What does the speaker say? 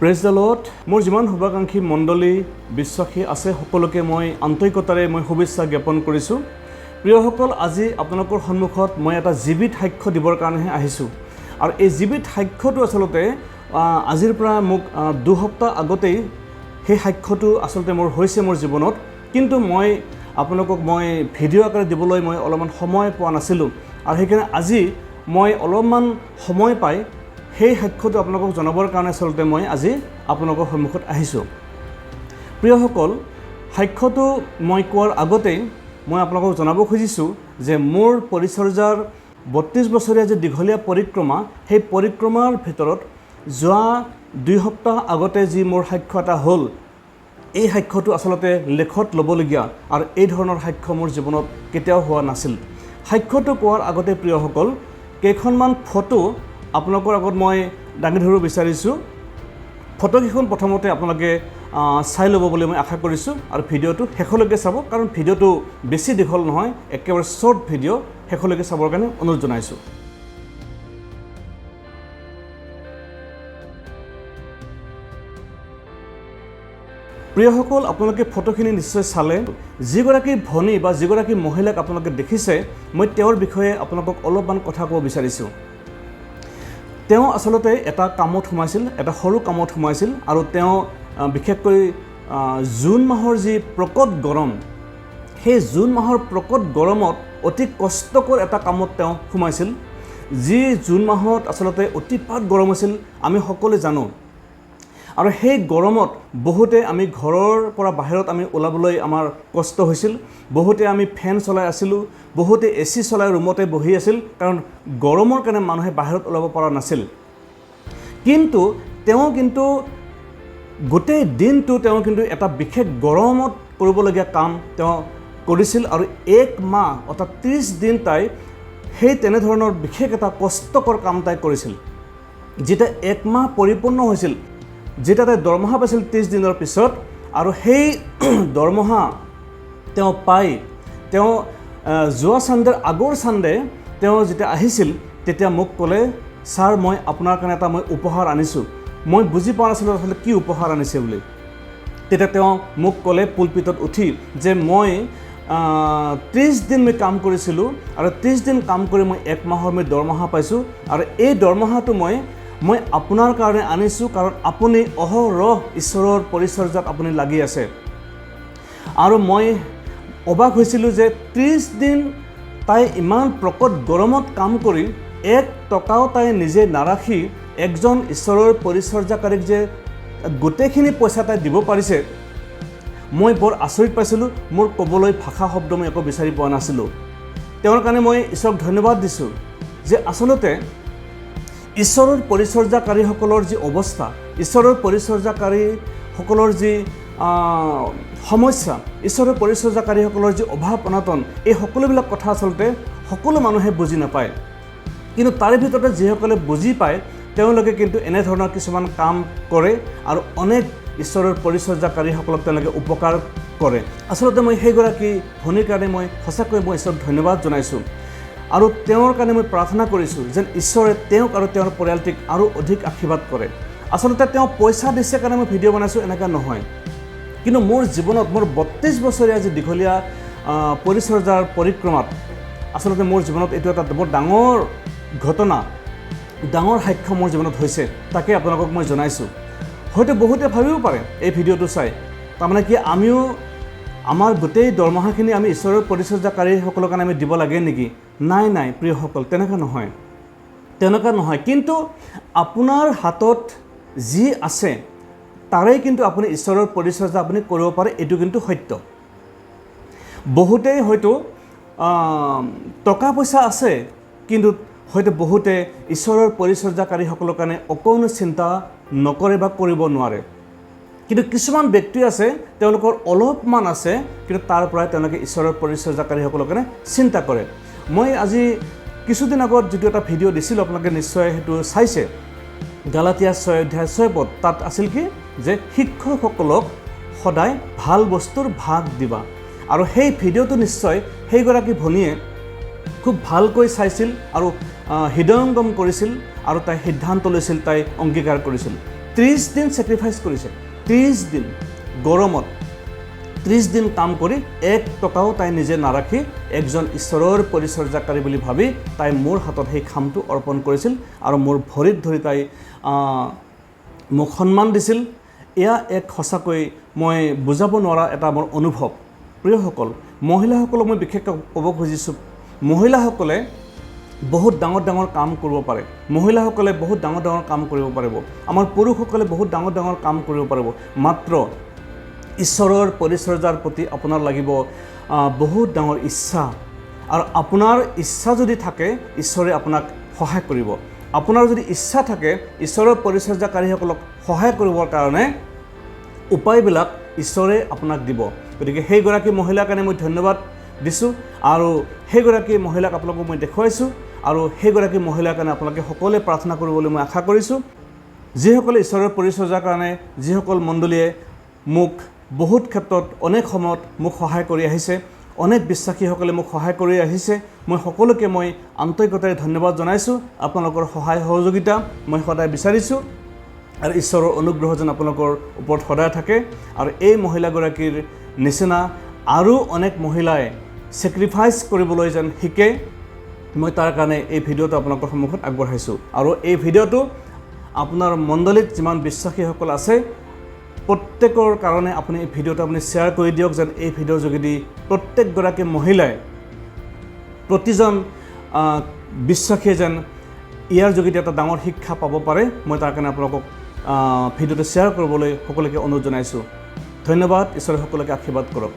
Praise the lord. মোৰ যিমান শুভাকাংক্ষী মণ্ডলী বিশ্বাসী আছে, সকলোকে মই আন্তৰিকতাৰে মই শুভেচ্ছা জ্ঞাপন কৰিছোঁ। প্ৰিয়সকল, আজি আপোনালোকৰ সন্মুখত মই এটা জীৱিত সাক্ষ্য দিবৰ কাৰণেহে আহিছোঁ। আৰু এই জীৱিত সাক্ষ্যটো আচলতে আজিৰ পৰা মোক 2 সপ্তাহ আগতেই সেই সাক্ষ্যটো আচলতে মোৰ হৈছে মোৰ জীৱনত। কিন্তু মই আপোনালোকক মই ভিডিঅ' আকাৰে দিবলৈ মই অলপমান সময় পোৱা নাছিলোঁ আৰু সেইকাৰণে আজি মই অলপমান সময় পাই সেই সাক্ষ্যটো আপোনালোকক জনাবৰ কাৰণে আচলতে মই আজি আপোনালোকৰ সন্মুখত আহিছোঁ। প্ৰিয়সকল, সাক্ষ্যটো মই কোৱাৰ আগতেই মই আপোনালোকক জনাব খুজিছোঁ যে মোৰ পৰিচৰ্যাৰ 32 বছৰীয়া যি দীঘলীয়া পৰিক্ৰমা, সেই পৰিক্ৰমাৰ ভিতৰত যোৱা 2 সপ্তাহ আগতে যি মোৰ সাক্ষ্য এটা হ'ল, এই সাক্ষ্যটো আচলতে লেখত ল'বলগীয়া আৰু এই ধৰণৰ সাক্ষ্য মোৰ জীৱনত কেতিয়াও হোৱা নাছিল। সাক্ষ্যটো কোৱাৰ আগতে প্ৰিয়সকল, কেইখনমান ফটো আপোনালোকৰ আগত মই দাঙি ধৰিব বিচাৰিছোঁ। ফটোকেইখন প্ৰথমতে আপোনালোকে চাই ল'ব বুলি মই আশা কৰিছোঁ আৰু ভিডিঅ'টো শেষলৈকে চাব, কাৰণ ভিডিঅ'টো বেছি দীঘল নহয়, একেবাৰে শ্বৰ্ট ভিডিঅ'। শেষলৈকে চাবৰ কাৰণে অনুৰোধ জনাইছোঁ। প্ৰিয়সকল, আপোনালোকে ফটোখিনি নিশ্চয় চালে। যিগৰাকী ভনী বা যিগৰাকী মহিলাক আপোনালোকে দেখিছে, মই তেওঁৰ বিষয়ে আপোনালোকক অলপমান কথা ক'ব বিচাৰিছোঁ। তেওঁ আচলতে এটা কামত সোমাইছিল, এটা সৰু কামত সোমাইছিল আৰু তেওঁ বিশেষকৈ জুন মাহৰ যি প্ৰকট গৰম, সেই জুন মাহৰ প্ৰকট গৰমত অতি কষ্টকৰ এটা কামত তেওঁ সোমাইছিল। যি জুন মাহত আচলতে অতিপাত গৰম আছিল, আমি সকলোৱে জানো। আৰু সেই গৰমত বহুতে আমি ঘৰৰ পৰা বাহিৰত আমি ওলাবলৈ আমাৰ কষ্ট হৈছিল। বহুতে আমি ফেন চলাই আছিলোঁ, বহুতে এ চি চলাই ৰুমতে বহি আছিল, কাৰণ গৰমৰ কাৰণে মানুহে বাহিৰত ওলাব পৰা নাছিল। কিন্তু তেওঁ কিন্তু গোটেই দিনটো তেওঁ কিন্তু এটা বিশেষ গৰমত কৰিবলগীয়া কাম তেওঁ কৰিছিল আৰু এক মাহ অৰ্থাৎ 30 দিন তাই সেই তেনেধৰণৰ বিশেষ এটা কষ্টকৰ কাম তাই কৰিছিল। যেতিয়া এক মাহ পৰিপূৰ্ণ হৈছিল, যেতিয়া তাই দৰমহা পাইছিল 30 দিনৰ পিছত, আৰু সেই দৰমহা তেওঁ পাই তেওঁ যোৱা ছানডেৰ আগৰ ছানডে তেওঁ যেতিয়া আহিছিল, তেতিয়া মোক ক'লে, "ছাৰ, মই আপোনাৰ কাৰণে এটা মই উপহাৰ আনিছোঁ।" মই বুজি পোৱা নাছিলোঁ আচলতে কি উপহাৰ আনিছে বুলি। তেতিয়া তেওঁ মোক ক'লে পুলপিটত উঠি যে মই 30 দিন মই কাম কৰিছিলোঁ আৰু 30 দিন কাম কৰি মই এক মাহৰ মই দৰমহা পাইছোঁ আৰু এই দৰমহাটো মই মই আপোনাৰ কাৰণে আনিছোঁ, কাৰণ আপুনি অহৰহ ঈশ্বৰৰ পৰিচৰ্যাত আপুনি লাগি আছে। আৰু মই অবাক হৈছিলোঁ যে 30 দিন তাই ইমান প্ৰকট গৰমত কাম কৰি এক টকাও তাই নিজে নাৰাখি একজন ঈশ্বৰৰ পৰিচৰ্যাকাৰীক যে গোটেইখিনি পইচা তাই দিব পাৰিছে, মই বৰ আচৰিত পাইছিলোঁ। মোৰ ক'বলৈ ভাষা শব্দ মই একো বিচাৰি পোৱা নাছিলোঁ। তেওঁৰ কাৰণে মই ঈশ্বৰক ধন্যবাদ দিছোঁ যে আচলতে ঈশ্বৰৰ পৰিচৰ্যাকাৰীসকলৰ যি অৱস্থা, ঈশ্বৰৰ পৰিচৰ্যাকাৰীসকলৰ যি সমস্যা, ঈশ্বৰৰ পৰিচৰ্যাকাৰীসকলৰ যি অভাৱ অনাটন, এই সকলোবিলাক কথা আচলতে সকলো মানুহে বুজি নাপায়। কিন্তু তাৰে ভিতৰতে যিসকলে বুজি পায়, তেওঁলোকে কিন্তু এনেধৰণৰ কিছুমান কাম কৰে আৰু অনেক ঈশ্বৰৰ পৰিচৰ্যাকাৰীসকলক তেওঁলোকে উপকাৰ কৰে। আচলতে মই সেইগৰাকী ভনীৰ কাৰণে মই সঁচাকৈ মই ঈশ্বৰক ধন্যবাদ জনাইছোঁ আৰু তেওঁৰ কাৰণে মই প্ৰাৰ্থনা কৰিছোঁ যেন ঈশ্বৰে তেওঁক আৰু তেওঁৰ পৰিয়ালটিক আৰু অধিক আশীৰ্বাদ কৰে। আচলতে তেওঁ পইচা দিছে কাৰণে মই ভিডিঅ' বনাইছোঁ এনেকুৱা নহয়, কিন্তু মোৰ জীৱনত মোৰ 32 বছৰীয়া যি দীঘলীয়া পৰিচৰ্যাৰ পৰিক্ৰমাত আচলতে মোৰ জীৱনত এইটো এটা বৰ ডাঙৰ ঘটনা, ডাঙৰ সাক্ষ্য মোৰ জীৱনত হৈছে, তাকে আপোনালোকক মই জনাইছোঁ। হয়তো বহুতে ভাবিব পাৰে এই ভিডিঅ'টো চাই, তাৰমানে কি আমিও আমাৰ গোটেই দৰমহাখিনি আমি ঈশ্বৰৰ পৰিচৰ্যাকাৰীসকলৰ কাৰণে আমি দিব লাগে নেকি? নাই নাই, প্ৰিয়সকল, তেনেকুৱা নহয়, তেনেকুৱা নহয়। কিন্তু আপোনাৰ হাতত যি আছে, তাৰেই কিন্তু আপুনি ঈশ্বৰৰ পৰিচৰ্যা আপুনি কৰিব পাৰে, এইটো কিন্তু সত্য। বহুতেই হয়তো টকা পইচা আছে, কিন্তু হয়তো বহুতে ঈশ্বৰৰ পৰিচৰ্যাকাৰীসকলৰ কাৰণে অকণো চিন্তা নকৰে বা কৰিব নোৱাৰে। কিন্তু কিছুমান ব্যক্তি আছে, তেওঁলোকৰ অলপমান আছে, কিন্তু তাৰ পৰাই তেওঁলোকে ঈশ্বৰৰ পৰিচৰ্যাকাৰীসকলৰ কাৰণে চিন্তা কৰে। মই আজি কিছুদিন আগত যিটো এটা ভিডিঅ' দিছিলোঁ, আপোনালোকে নিশ্চয় সেইটো চাইছে, গালাটীয়া 6 অধ্যায় 6 পদ। তাত আছিল কি যে শিক্ষকসকলক সদায় ভাল বস্তুৰ ভাগ দিবা। আৰু সেই ভিডিঅ'টো নিশ্চয় সেইগৰাকী ভনীয়ে খুব ভালকৈ চাইছিল আৰু হৃদয়ংগম কৰিছিল আৰু তাই সিদ্ধান্ত লৈছিল, তাই অংগীকাৰ কৰিছিল। 30 দিন ছেক্ৰিফাইচ কৰিছে। 30 দিন গৰমত 30 দিন কাম কৰি 1 টকাও তাই নিজে নাৰাখি একজন ঈশ্বৰৰ পৰিচৰ্যাকাৰী বুলি ভাবি তাই মোৰ হাতত সেই খামটো অৰ্পণ কৰিছিল আৰু মোৰ ভৰিত ধৰি তাই মোক সন্মান দিছিল। এয়া এক সঁচাকৈ মই বুজাব নোৱাৰা এটা মোৰ অনুভৱ। প্ৰিয়সকল, মহিলাসকলক মই বিশেষকৈ ক'ব খুজিছোঁ, মহিলাসকলে বহুত ডাঙৰ ডাঙৰ কাম কৰিব পাৰে। মহিলাসকলে বহুত ডাঙৰ ডাঙৰ কাম কৰিব পাৰিব। আমাৰ পুৰুষসকলে বহুত ডাঙৰ ডাঙৰ কাম কৰিব পাৰিব। মাত্ৰ ঈশ্বৰৰ পৰিচৰ্যাৰ প্ৰতি আপোনাৰ লাগিব বহুত ডাঙৰ ইচ্ছা আৰু আপোনাৰ ইচ্ছা যদি থাকে, ঈশ্বৰে আপোনাক সহায় কৰিব। আপোনাৰ যদি ইচ্ছা থাকে, ঈশ্বৰৰ পৰিচৰ্যাকাৰীসকলক সহায় কৰিবৰ কাৰণে উপায়বিলাক ঈশ্বৰে আপোনাক দিব। গতিকে সেইগৰাকী মহিলাৰ কাৰণে মই ধন্যবাদ দিছোঁ আৰু সেইগৰাকী মহিলাক আপোনালোকক মই দেখুৱাইছোঁ আৰু সেইগৰাকী মহিলাৰ কাৰণে আপোনালোকে সকলোৱে প্ৰাৰ্থনা কৰিবলৈ মই আশা কৰিছোঁ। যিসকলে ঈশ্বৰৰ পৰিচৰ্যাৰ কাৰণে, যিসকল মণ্ডলীয়ে মোক বহুত ক্ষেত্ৰত অনেক সময়ত মোক সহায় কৰি আহিছে, অনেক বিশ্বাসীসকলে মোক সহায় কৰি আহিছে, মই সকলোকে মই আন্তৰিকতাৰে ধন্যবাদ জনাইছোঁ। আপোনালোকৰ সহায় সহযোগিতা মই সদায় বিচাৰিছোঁ আৰু ঈশ্বৰৰ অনুগ্ৰহ যেন আপোনালোকৰ ওপৰত সদায় থাকে আৰু এই মহিলাগৰাকীৰ নিচিনা আৰু অনেক মহিলাই ছেক্ৰিফাইচ কৰিবলৈ যেন শিকে, মই তাৰ কাৰণে এই ভিডিঅ'টো আপোনালোকৰ সন্মুখত আগবঢ়াইছোঁ। আৰু এই ভিডিঅ'টো আপোনাৰ মণ্ডলীত যিমান বিশ্বাসীসকল আছে, প্ৰত্যেকৰ কাৰণে আপুনি এই ভিডিঅ'টো আপুনি শ্বেয়াৰ কৰি দিয়ক, যেন এই ভিডিঅ'ৰ যোগেদি প্ৰত্যেকগৰাকী মহিলাই, প্ৰতিজন বিশ্বাসীয়ে যেন ইয়াৰ যোগেদি এটা ডাঙৰ শিক্ষা পাব পাৰে। মই তাৰ কাৰণে আপোনালোকক ভিডিঅ'টো শ্বেয়াৰ কৰিবলৈ সকলোকে অনুৰোধ জনাইছোঁ। ধন্যবাদ। ঈশ্বৰে সকলোকে আশীৰ্বাদ কৰক।